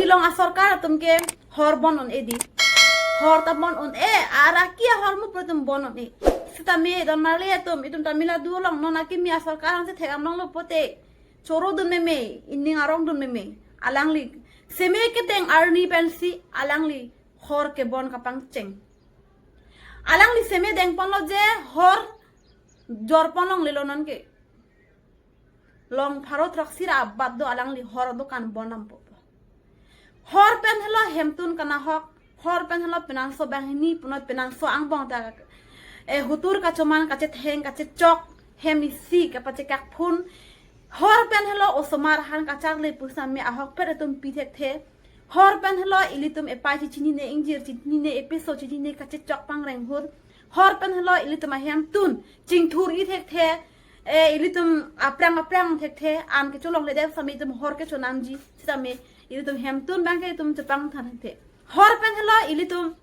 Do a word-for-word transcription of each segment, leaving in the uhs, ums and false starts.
Long asorkar atum ke hor bon un-e di. Hor ta bon un-e, araki ahormu pu atum bon un-e. Sitame don marli atum, itum Tamil Nadu along non akimi asorkar ansi thek-am longlo pote, choro dun meme, ining arong dun meme. Alangli seme kedeng arni pensi alangli hor kebon kapangcheng. Alangli seme dengponlo je hor jorpon longlelo nonke. Long pharo throksi ra abat do alangli hor dokan bon dampo. Hor pen helo hemtun kanahok, hor pen helo penangso banghini punot penangso angbong ta, eh, hutur kachoman kachetheng kachechok, hem isi kapachekak phun. Hor pen helo osomar han kacharli pusitame ahokpet atum pi thekthe. Hor pen helo ilitum epai chichinine, ingjir chichinine, episo chichinine, kachechok pangreng hur. Hor pen helo ilitum ahemtun chingthur-i thekthe. Eh, ilitum aphrang aphrang thekthe, an kecholongle det sitame itum hor kechonamji, sitame ilitum hemtun abangke itum chepangthan thekthe. Hor pen helo ilitum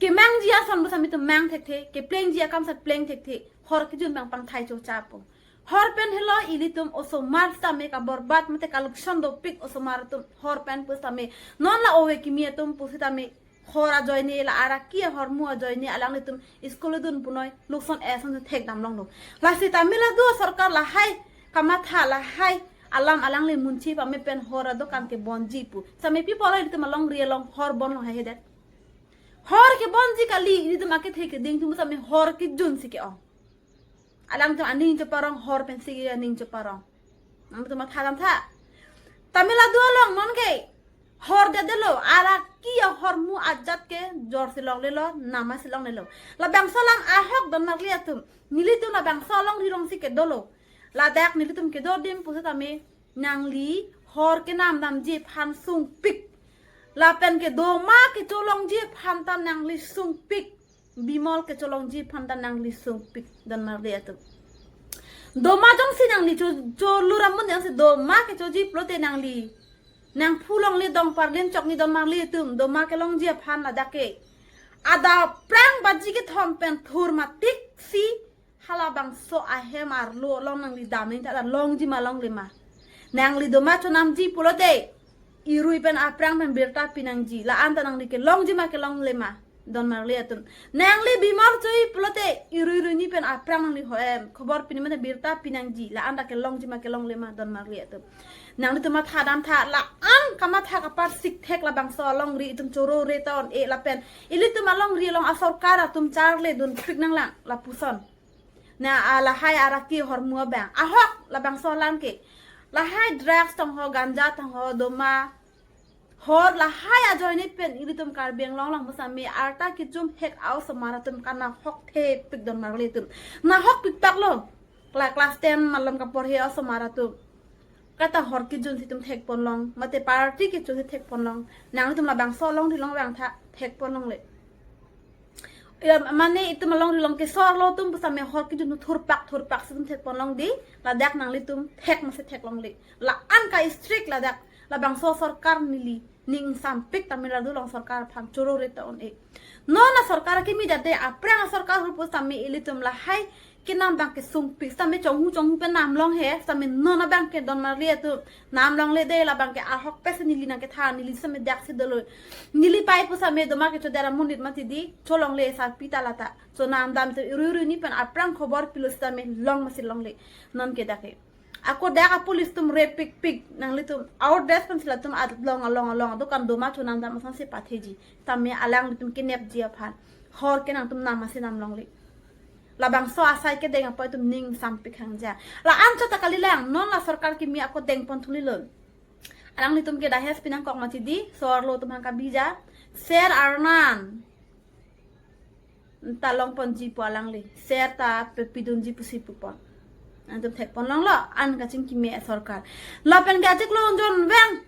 kemangji ason pusitame itum mang thekthe, keplengji akam sat pleng thekthe, hor kejun abang pangthai chochapo. Hor pen helo ilitum osomar sitame kaborbat mate kalukson dopik osomar atum hor pen pusitame. Non la ove kimi atum pusitame hor ajoine, la araki ahormu ajoine alanglitum school dun punoi lukson eson thekdam longlo. Lasi Tamil Nadu sorkar lahai kamatha, lahai alam alangli munchi pame pen hor adokan kebonji pu. Sitame pi pulo ilitum alongri along hor bon longle hedet. Hor kebonji kali, ilitum akethe keding atum sitame hor kejunsi ke-ong. Alangtum aning cheparong, hor pensi ke aning cheparong. Nangtum matha damtha. Tamil Nadu along nonke hor detdetlo, araki ahormu ajat ke jorsi longlelo, namasi longlelo. Labangso alam ahok don marli atum. Nelitum labangso alongri alongsi kedolo. Ladak nelitum kedo adim pusitame nangli hor kenamdamji aphan sungpik. Lapen ke doma kecholongji aphan ta nangli sungpik. Bimol kecholongji aphan ta nangli sungpik don marli atum. Doma jongsi nangli cho, cholu ramun jongsi doma kechoji pulote nangli nangphu longle dong parlin chokni don marli atum, doma kelongji aphan ladak ke. Adap aphrang baji kethom pen thur matiksi halabangso ahem arlo along nangli dam nangji ta longjima longlema. Nangli doma chonamji pulote irui pen aphrang pen birta pinangji. La-an ta nangli kelongjima kelonglema don marli atum. Nangli bimor chui pulote irui ruini pen aphrang nangli ho-, em, khobor pini mane birta pinangji. La-an ta kelongjima kelonglema don marli atum. Nanglitum matha damtha, la-an kamatha kaparsik thek labangso alongri itum choro re ta un-e lapen ilitum alongri along asorkar atum charli dunpik nanglang lapuson. Na, ah, lahai araki ahormu abang. Ahok labangso alam ke. Lahai drugs tangho, ganja tangho, doma. Hor lahai ajoine pen ilitum Karbi Anglong along pusitame arta kejum hek a-osomar atum kanahok thepik don marli atum. Nahokpik paklo. Kla-, class ten malom kaporhe a-osomar atum. Kata hor kejunsi itum thekpon long, mate party kechosi thekpon long. Nangtum labangso alongri along abang tha thekpon longle. Ya, mane itum alongri along keso arlo atum pusitame hor kejun thurpak thurpaksi itum thekpon long di, ladak nanglitum thek masi thek longle. La-an ka-strict ladak, labangso sorkar neli ning sampik Tamil Nadu along sorkar aphan choro re ta un-e. Non asorkar kimi dade aphrang asorkar ahut pusitame ilitum lahai kenam abang kesungpik sitame chonghu chonghu pen nam long he, sitame non abang ke don marli atum nam longle de, labang ke ahok pesi neli nangkethan, neli sitame daksi dolo. Neli pai pusitame doma kechodet amonit mati di, cholongle sarpi ta lata. Chonamdam te irui ruini pen aphrang khobor pilo sitame long masi longle. Nonke dak ke. Ako dak a-police atum repikpik nanglitum. Our dress pen si latum along along along adokan doma chonamdam asonsi patheji. Tame alanglitum kenepji aphan. Hor ke nangtum nam masi nam longle. Labangso asai kedeng apot itum ning sampik hangja. La-an chot ta kalilang, non la sorkar kimi ako dengpon thulilon. Alanglitum ke dahes pinangkok mati di, so-arlo atum hangka bija, ser arnan ta longponji pu alangli, ser ta pe-, pidunji pusi pupon. Nangtum thekpon longlo, an kachingkime sorkar. Lapen ke achiklo unjon veng.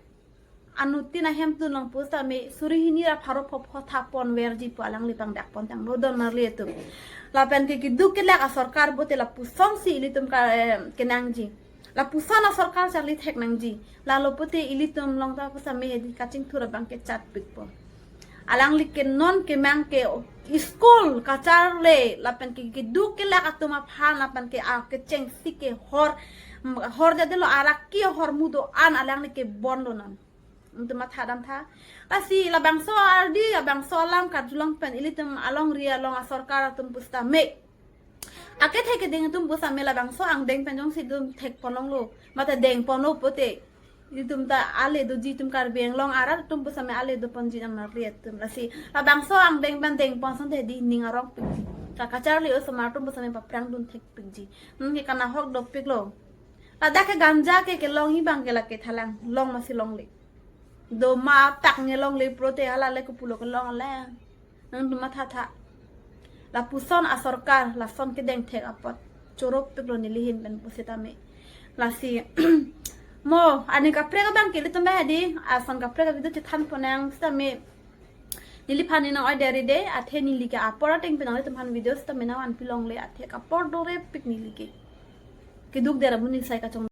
Anuttin ahemtun along pusitame suri hini ra pharo phopho thapon verji pu alangli pangdakpon tanglo don marli atum. Lapen ke keduk kelak asorkar pulote lapusonsi ilitum ka, eh, kenangji. Lapuson asorkar charli thek nangji. Lalo pulote ilitum along ta pusitame hedi kachingthur abang ke chatpikpo. Alangli ke non kemang ke school kacharli lapen ke keduk kelak atum aphan lapen ke a kechengsi ke hor, hor jadelo araki ahormu do-an alangli ke bonlo non. Nangtum matha damtha. Lasi labangso ardi, labangso alam karjulong pen ilitum alongri along asorkar atum pusitame, akethe keding atum pusitame labangso angdeng pen jongsi itum thekponlonglo, mate dengponlo pulote, itum ta ale doji, itum Karbi Anglong arat atum pusitame ale doponji nang marli atum. Lasi labangso angdeng pen dengpon asonte hedi ning arongpikji. Ka kacharli osomar atum pusitame paprang dun thekpikji. Nangke kanahok dopiklo. Ladak ke ganja ke kelongji abang ke lake thalang, long masi longle. Doma tak nge longle pulote hala le kopulo kelong le. Nangtum mathatha. Lapuson asorkar lason kedengthek apot choropiklo neli ahin pen pusitame. Lasi mo arni kaprek abang ke ilitum hedi ason kaprek a-video chethanpon nang sitame, neliphan ne nang-oideri de, athe neli ke apor ateng pen nanglitumphan video sitame nangvanpilongle, athe kapor dorepik neli ke. Keduk dera bu neli sai kachong